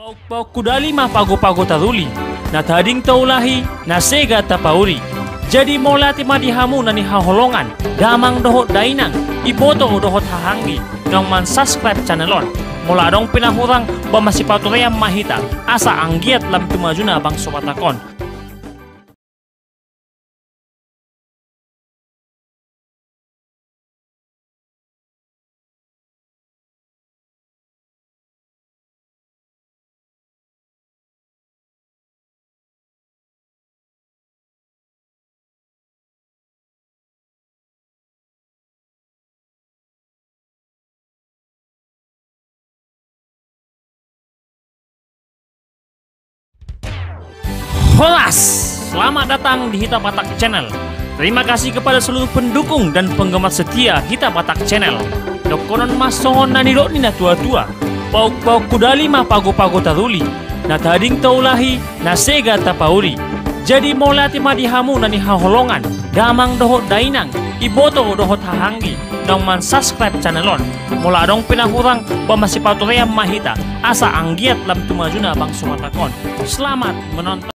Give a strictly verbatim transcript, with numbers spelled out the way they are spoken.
Pauk-pauk kudali ma pago-pago taruli, na tading taulahi, na sega tapauli. Jadi mauliate ma di hamu na nihaholongan, damang dohot dainang, iboto dohot hahaanggi, naung mansubscribe channel on. Molo adong pe na hurang, ba masipaturean ma hita, asa anggiat lam tu majuna bangso Batak on. Horas! Selamat datang di Hita Batak Channel. Terima kasih kepada seluruh pendukung dan penggemar setia Hita Batak Channel. Dohonon ma songon na nidok ni na tua-tua. Pauk-pauk kudali ma pago-pago taruli, na tading taulahi, na sega tapauli. Jadi mauliate ma di hamu na nihaholongan, damang dohot dainang, iboto dohot hahaanggi, naung mansubscribe channel on. Molo adong pe na hurang, ba masipaturean ma hita, asa anggiat lam tu majuna bangso Batak on. Selamat menonton.